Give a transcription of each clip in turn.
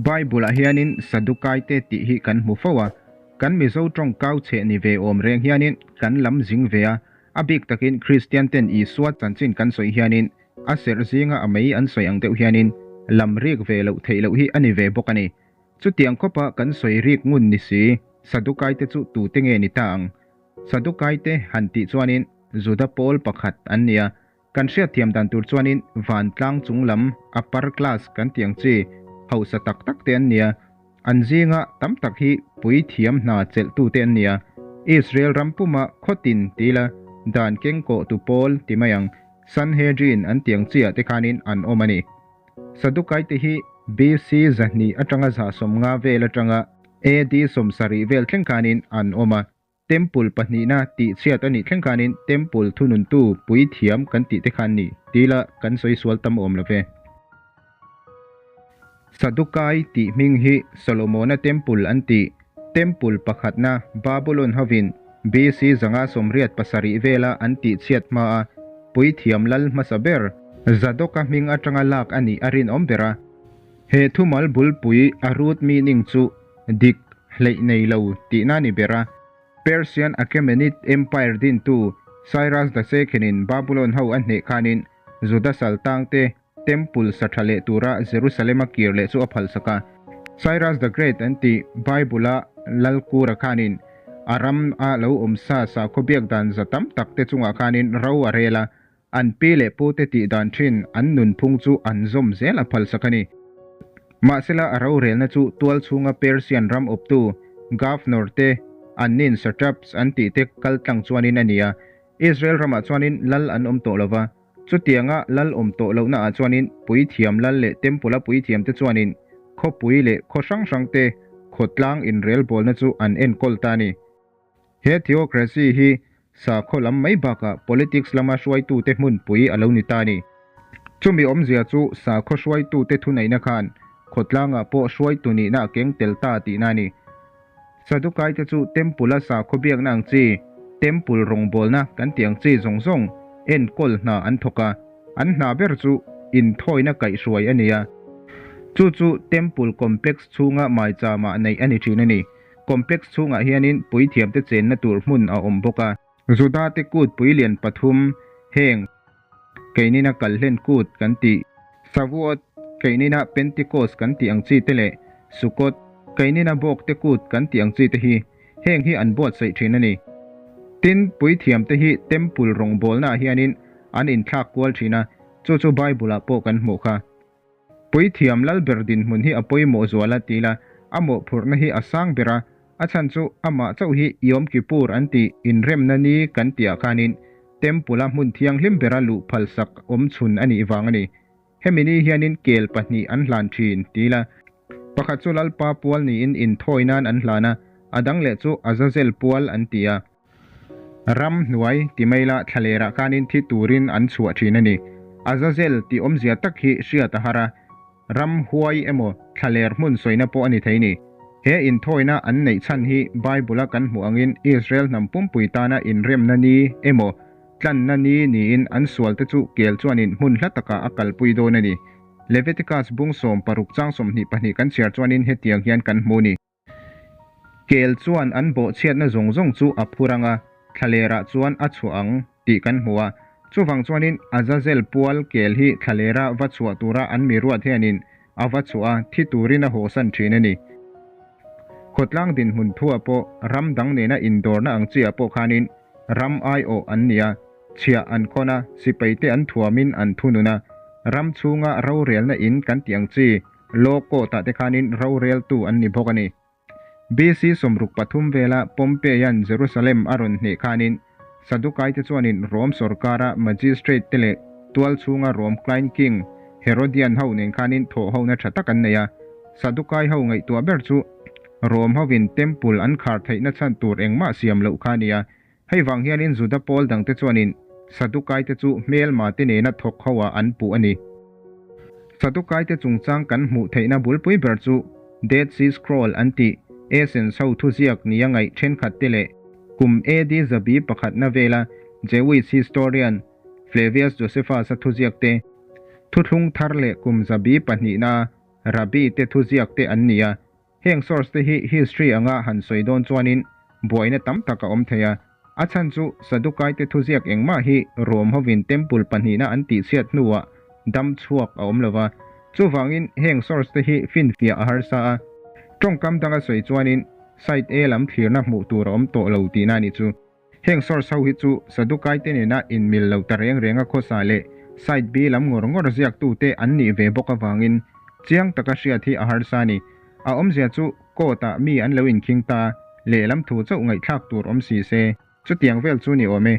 Bible-ah hianin Sadukaite tih hi kan hmu fo a, kan Mizo tawng kau cheh ni ve awm reng hianin kan lam zing ve a, a bik takin Kristianten Isua chanchin kan sawi hianin a serh zinga a mei an sawi ang deuh hianin lam rik ve loh theih loh hi a ni ve bawk a ni. Chutiang khawpa kan sawi rik ngun ni si, Sadukaite chu tute nge ni ta ang? Sadukaite han tih chuanin Juda pawl pakhat an ni a, Kan hriatthiam dan tur chuanin vantlang chung lam upper class kan tih ang chi hausa tak tak te an nia, an zinga tam tak hi puithiam hna chelhtute an nia. Israel ram puma khawtin ti ila dan kengkawh tu pawl ti mai ang, Sanhedrin an tih ang chi ah te khanin an awm a ni. Sadukai te hi BC 200 atanga 150 vel atanga AD 70 vel thleng khanin an awm a. Temple pahnihna tih chhiat a nih thleng khanin Temple thununtu puithiam kan tih te khan ni tila kan sawi sual tam awm lo ve. Sadukai tih hming hi Solomona Temple an tih Temple pakhatna Babulon hovin BC 587 vela an tih chhiat hmaa puithiam lal hmasa ber Zadoka hming atanga lak a nih a rinawm ber a. He thumal bulpui a root meaning chu dik hleih nei lo tihna ni ber a. Persian Achaemenid Empire dintu Cyrus the Second-in Babylon ho a hneh khanin Juda saltangte Temple sa tha leh tura Jerusalem-a kir leh chu a phalsak a. Cyrus the Great an tih Bible-a lal kura khanin a ram a lo awm sa sakhaw biak dan za tam tak te chungah khanin ro a rel a, An pi leh pute tih dan thin an nunphung chu an zawm zel a phalsak a ni. Mahsela a rorelna chu tual chhunga Persian ram awptu, governor, te, an nin satraps an tih te kal tlang chuanin a ni a. Israel ramah chuanin lal an awm tawh lo va, chutianga lal awm tawh lohna ah chuanin puithiam lal leh temple a puithiam te chuanin khawpui leh khaw hrang hrang te khawtlang inrelbawlna chu an enkawl ta a ni. He theocracy hi sakhaw lam mai bakah politics lama hruaitute hmunpui a lo ni ta a ni. Chumi awmzia chu sakhaw hruaitute thuneihna khan khawtlangah pawh hruaitu nihna a keng tel ta tihna a ni. Sadukaite chu temple-a sakhaw biakna ang chi, temple rawngbawlna kan tih ang chi zawng zawng enkawl hna an thawk a, an hna ber chu inthawina kaihhruai a ni a. Chu chu temple complex chhunga maichama neih a ni thin a ni. Complex chhungah hianin puithiamte chenna tur hmun a awm bawk a. Juda-te kut puilian pathum heng Keinina Kalhlen Kut kan tih, Shavuot, Keinina Pentecost kan tih ang chi te leh Sukkot, Keinina Bawkte Kut kan tih ang chi te hi heng hi an buatsaih thin a ni. Tin, puithiamte hi Temple rawngbawlnaah hianin an inthlak kual thin a, chu chu Bible-ah pawh kan hmuh kha. Puithiam Lalber dinhmun hi a pawimawh zual a ti la, a mawhphurhna hi a sang ber a, a chhan chu amah chauh hi Yom Kippur an tih inremna ni kan tihah khanin Temple-a hmun thianghlim bera luh phalsak awm chhun a nih vang a ni. Hemi ni hianin kel pahnih an hlan thin ti la, pakhat chu Lalpa pual niin inthawi nan an hlan a, a dang leh chu Azazel pual an ti a. Ram hnuai ti mai la thlalerah khanin thi turin an chhuah thin a ni. Azazel tih awmzia tak hi hriat a har a, ram huai emaw thlaler hmun sawina pawh a ni thei ni. He inthawina an neih chhan hi Bible-a kan hmuh angin Israel hnam pumpui tana inremna ni emaw tlanna ni niin an sualte chu kel chuanin hmun hla takah a kalpui dawn a ni. Leviticus bung 16 chang 22 kan chhiar chuanin hetiang hian kan hmu ni. Kel chuan an bawhchhiatna zawng zawng chu a phur ang a, thlalerah chuan a chhuah ang tih kan hmu a. Chuvang chuanin Azazel pual kel hi thlalera va chhuah tura an mi ruat hianin a va chhuah a, thi turin a hawsan thin a ni. Khawtlang dinhmun thuah pawh ram dang nena indawrna ang chiah pawh khanin ram aiawh an ni a, chhiah an khawn a, sipaite an thuamin an thunun a, ram chhunga rorelna in kan tih ang chi Law court-ah te khanin roreltu an ni bawk a ni. BC 63 vela Pompey-a'n Jerusalem a rawn hneh khanin Sadukai-te chuanin Rom sorkara magistrate te leh tual chhunga Rom client king Herodian ho nen khanin thawhhona tha tak an nei a. Sadukai ho ngaihtuah ber chu Rom hovin temple an khar theihna chhan tur engmah siam loh kha a ni a. Hei vang hianin Juda pawl dangte chuanin Sadukaite chu hmelmate nena thawk ho ah an puh a ni. Sadukaite chungchang kan hmuh theihna bulpui ber chu Dead Sea Scroll an tih Essenes ho thuziak nia ngaih thenkhatte leh kum AD 100na vela Jewish historian Flavius Josephus-a thuziakte thuthlung thar leh kum 200na. Rabbi te thuziak te an ni a. Heng source te hi history anga han sawi dawn chuanin buaina tam tak a awm thei a. A chhan chu Sadukai te thuziak engmah hi Rom hovin temple pahnihna an tihchhiat hnuah dam chhuak a awm lova. Chuvangin heng source te hi finfiah a harsa a. Tawngkam danga sawi chuanin side A lam thlirna hmuh tur a awm tawh lo tihna a nih chu. Heng source ho hi chu Sadukai te nena inmil lo ta reng reng a khawsa leh side B lam ngawr ngawr ziaktute an nih ve bawk avangin chiang taka hriat hi a harsa a ni. A awmzia chu court ah mi an lo inkhing ta, lehlam thu chauh ngaihthlak tur awm si se. Chutiang vel chu ni awm e.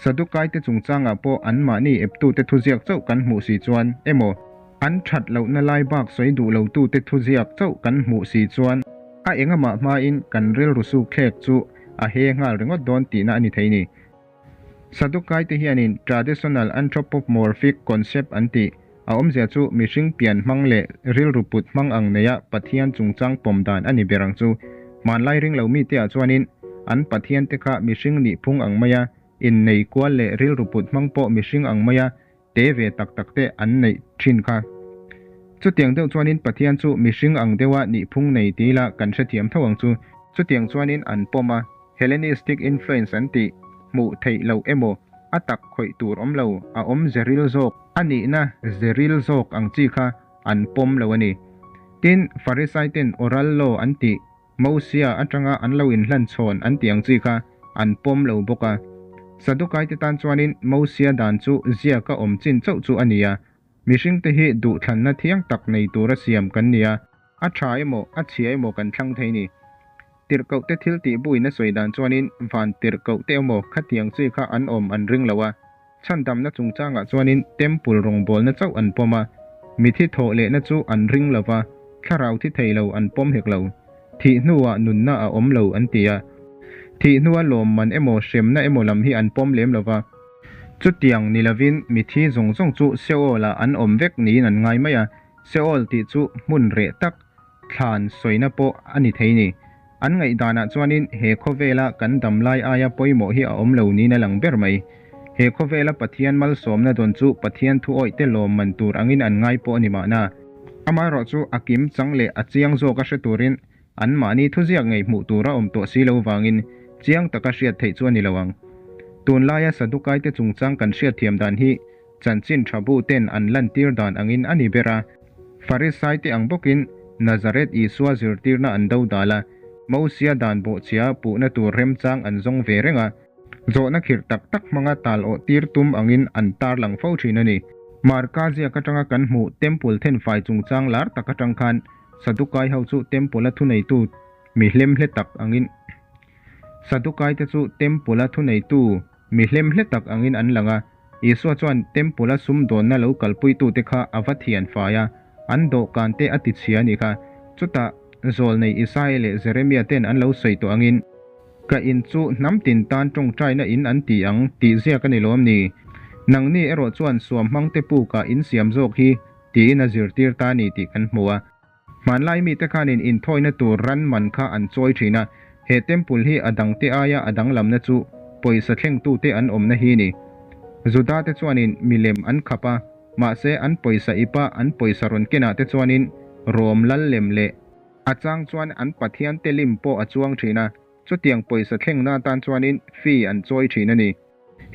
Sadukai te chungchangah pawh anmahni eptute thuziak chauh kan hmuh si chuan emaw, an that lohna lai bak sawi duh lotute thuziak chauh kan hmuh si chuan a engamah hmain kan rilru suk thlek chu a he nghal ringawt dawn tihna a ni thei ni. Sadukai te hianin traditional anthropomorphic concept an tih a awmzia chu mihring pian hmang leh rilru put hmang ang neia Pathian chungchang pawm dan a ni ber ang chu. Hmanlai ring lo mite ah chuanin an Pathian te kha mihring nih phung ang maia innei kual leh rilru put hmang pawh mihring ang maia te ve tak tak te an neih thin kha. Chutiang deuh chuanin Pathian chu mihring ang deuha nihphung nei ti ila kan hrethiam tho ang chu. Chutiang chuanin an pawm a, Hellenistic influence an tih, hmuh theih loh emaw, a tak khawih tur awm lo, a awm zeril zawk a nihna zeril zawk ang chi kha an pawm lo a ni. Tin, Pharisai ten oral law an tih, Mosia atanga an lo inhlan chhawn an tih ang chi kha an pawm lo bawk a. Sadukaite tan chuanin Mosia dan chu ziaka awm chin chauh chu a ni a. Mihringte hi duhthlanna thiang tak nei tura siam kan ni a, a tha emaw a chhia emaw kan thlang thei ni. Tirhkohte thil tih buin a sawi dan chuanin van tirhkohte emaw khatiang chi kha an awm an ring lo a. Chhandamna chungchangah chuanin Temple rawngbawlna chauh an pawm a, mithi thawh lehna chu an ring lo va, thlarau thi thei lo an pawm hek lo. Thih hnuah nunna a awm lo an ti a. Thih hnua lawmman emaw hremna emaw lam hi an pawm lem lo va. Chutiang ni lovin mithi zawng zawng chu Seol-ah an awm vek niin an ngai mai a, Seol tih chu hmun reh tak, thlan sawina pawh a ni thei ni. An ngaihdanah chuanin he khawvela kan dam lai aia pawimawh hi a awm lo niin a lang ber mai. He khawvela Pathian malsawmna dawn chu Pathian thuawihte lawmman tur angin an ngai pawh a ni mahna. Amaherawhchu a kim chang leh a chiang zawk a hre turin anmahni thuziak ngei hmuh tur a awm tawh si lo vangin chiang taka hriat theih chu a ni lo ang. Tunlaia Sadukaite chungchang kan hriatthiam dan hi Chanchin tha bu ten an lantir dan angin a ni ber a. Farisai te ang bawkin Nazareth Isua zirtirna an do dal a, Mosia dan bawhchhia puhna tur remchang an zawng ve reng a, zawhna khirh tak tak hmanga tal awh tir tum angin an tarlang fo thin a ni. Marka ziak atanga kan hmuh Temple thenfai chungchang lar tak atang khan Sadukai ho chu Temple-a thuneitu mi hlemhle tak angin Sadukai te chu Temple-a thuneitu Mi hlemhle tak angin an lang a, Isua chuan Temple-a sumdawnna lo kalpuitute kha a va thian fai a, an dawhkan te a tichhia a nih kha. Chutah, zawlnei Isaia leh Jeremia ten an lo sawi tawh angin, Ka in chu hnam tin tan tawngtaina in an ti ang, tih ziak a ni lawm ni? Nangni erawh chuan suamhmangte pukah in siam zawk hi, tiin a zirtir ta a ni tih kan hmu a. Hmanlai mite khanin inthawina tur ran man kha an chawi thin a, he temple hi a dangte aia a danglamna chu pawisa thlengtute an awmna hi ni. Judate chuanin milem an khap a, mahse an pawisa ipa an pawisa rawn kenah te chuanin Rom lal lem leh a chang chuan an pathiante lim pawh a chuang thin a, chutiang pawisa thlengna atan chuanin fee an chawi thin a ni.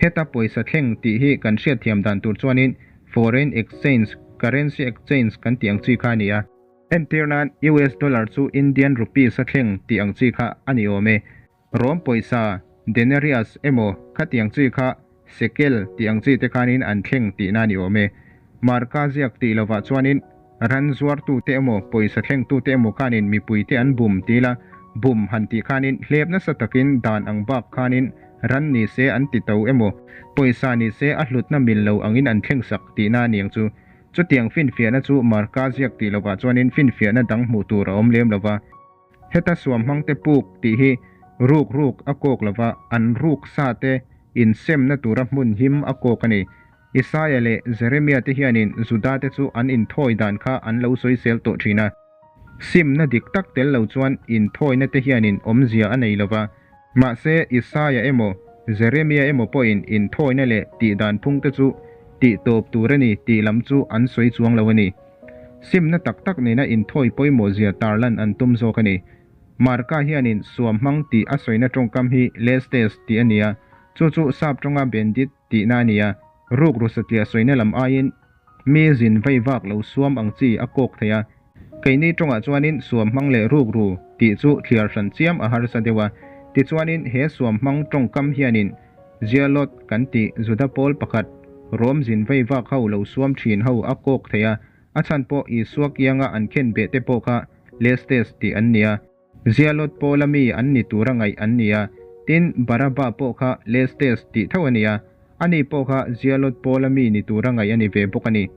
Heta pawisa thleng tih hi kan hriatthiam dan tur chuanin foreign exchange, currency exchange kan tih ang chi kha a ni a. Entir nan US dollar chu Indian rupees a thleng tih ang chi kha a ni awm e. Rom pawisa, denarius, emaw khatiang chi kha shekel tih ang chi te khanin an thleng tihna a ni awm e. Marka ziak tih lovah chuanin ran zuartute emaw pawisa thlengtute emaw khanin mipuite an bum ti ila, bum han tih khanin hlep nasa takin dan ang bak khanin ran ni se an ti to emaw pawisa ni se a hlutna mil lo angin an thlengsak tihna a niang chu. Chutiang finfiahna chu Marka ziak tih lovah chuanin finfiahna dang hmuh tur a awm lem lova. Heta suamhmangte puk tih hi ruk ruk a kawk lova, an ruk sa te insemna tura hmun him a kawk a ni. Isaia leh Jeremia te hianin Juda te chu an inthawi dan kha an lo sawisel tawh thin a. Simna dik tak tel lo chuan inthawina te hianin awmzia a nei lova. Mahse, Isaia emaw, Jeremia emaw pawhin inthawina leh tihdan phung te chu tih tawp tur a ni tih lam chu an sawi chuang lo a ni. Simna tak tak nena inthawi pawimawhzia tarlan an tum zawk a ni. Marka hianin suam hmang tih a sawina tawngkam hi lestes tih a ni a, chu chu sap tawnga bandit tihna a ni a, ruk ru satliah sawina lam aiin mi zin vei vak lo suam ang chi a kawk thei a. Keini tawngah chuanin suam hmang leh ruk ru tih chu thliar hran chiam a harsa deuh a. Tichuanin he suam hmang tawngkam hianin Zealot kan tih Juda pawl pakhat Rom zin vei vak ho lo suam thin ho a kawk thei a, a chhan pawh Isua kianga an khen beh te pawh kha Lestes tih an ni a, Zealot pawla mi an ni tura ngaih an ni a, tin Barabba pawh kha Lestes tih tho a ni a, ani pawh kha Zealot pawla mi ni tura ngaih a ni ve bawk a ni.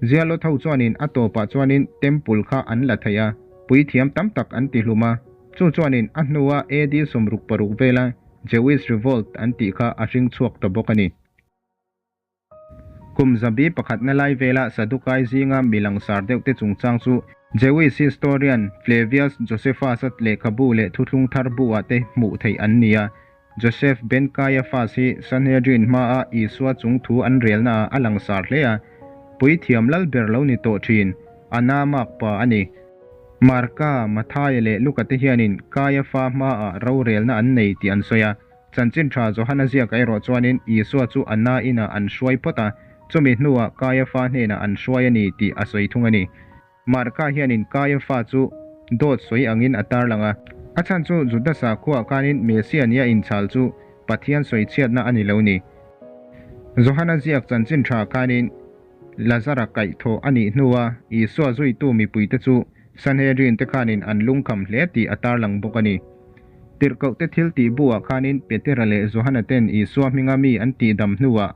Zealot ho chuanin a tawpah chuanin Temple kha an la thei a, puithiam tam tak an tihlum a, Chu chuanin a hnua AD 66 vela Jewish Revolt an tih kha a hring chhuak ta bawk a ni. Kum zabi pakhatna lai vela Sadukai zinga mi langsar deuhte chungchang chu Jewish historian Flavius Josephus-a lehkhabu leh thuthlung thar bu-ah te hmuh theih an ni a. Joseph ben Caiaphas hi Sanhedrin hmaa Isua chung thu an relnaah a langsar hle a, puithiam lal ber lo ni tawh thin, Anna makpa a ni. Marka, Mathaia leh Luka te hianin Kaiafa hmaah rorelna an nei tih an sawi a. Chanchin tha Johana ziakah erawh chuanin Isua chu Anna inah an hruai phawt a, chumi hnuah Kaiafa hnenah an hruai a ni tih a sawi thung a ni. Marka hianin Kaiafa chu dawt sawi angin a tarlang a. A chhan chu Juda sakhuaah khanin Mesia nia inchhal chu Pathian sawichhiatna a ni lo ni. Johana ziak chanchin tha khanin Lazara kaihthawh a nih hnua Isua zuitu mipuite chu Sanhedrin te khanin an lungkham hle tih a tarlang bawk a ni. Tirhkohte thil tih buah khanin Petera leh Johana ten Isua hminga mi an tihdam hnuah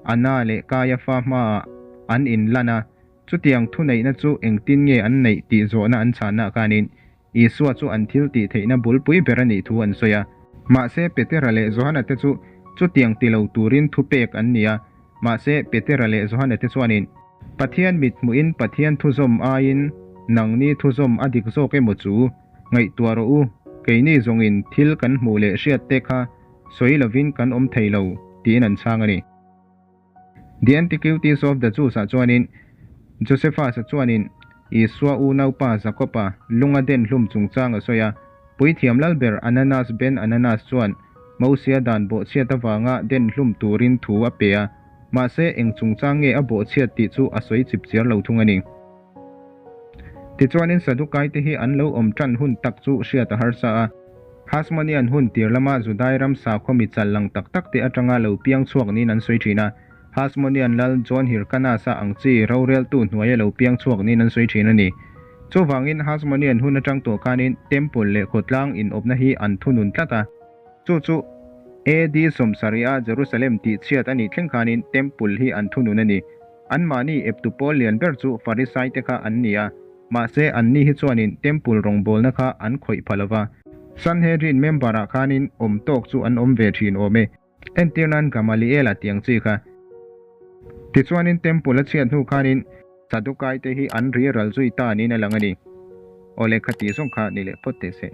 Anna leh Kaiafa hmaah an inlan a, chutiang thuneihna chu engtin nge an neih tih zawhna an chhanna khanin Isua chu an thil tih theihna bulpui ber a nih thu an sawi a. Mahse, Petera leh Johana te chu chutiang ti lo turin thupek an ni a. Mahse, Petera leh Johana te chuanin, Pathian mit hmuhin Pathian thuzawm aiin nangni thuzawm a dik zawk emaw chu? Ngaihtuah rawh u, keini zawngin thil kan hmuh leh hriat te kha sawi lovin kan awm thei lo, tiin an chhang a ni. The Antiquities of the Jews ah chuanin Josephus-a chuanin Isua unaupa Jakob-a lunga den hlum chungchang a sawi a. Puithiam lalber Ananus ben Ananus chuan Mosia dan bawhchhiat avanga den hlum turin thu a pe a, mahse eng chungchang nge a bawhchhiat tih chu a sawi chip chiar lo thung a ni. Tichuanin Sadukai te hi an lo awm tan hun tak chu hriat a harsa a. Hasmonean hun tir lama Judai ram sakhaw mi chal lang tak tak te atanga lo piang chhuak niin an sawi thin a. Hasmonean lal John Hyrcanus-a ang chi roreltu hnuaia lo piang chhuak niin an sawi thin a ni. Chuvangin Hasmonean hun atang tawh khanin Temple leh khawtlang inawpna hi an thunun tlat a. Chu chu AD 70 a Jerusalem tihchhiat a nih thleng khanin Temple hi an thunun a ni. Anmahni eptu pawl lian ber chu Farisai te kha an ni a, mahse anni hi chuanin Temple rawngbawlna kha an khawih pha lova. Sanhedrin member ah khanin awm tawk chu an awm ve thin awm e. Entir nan Gamaliel-a tiang chi kha. Tichuanin Temple a chhiat hnu khanin Sadukai te hi an ri ral zui ta niin a lang a ni. Aw lehkha tih zawng kha ni leh phawt teh se.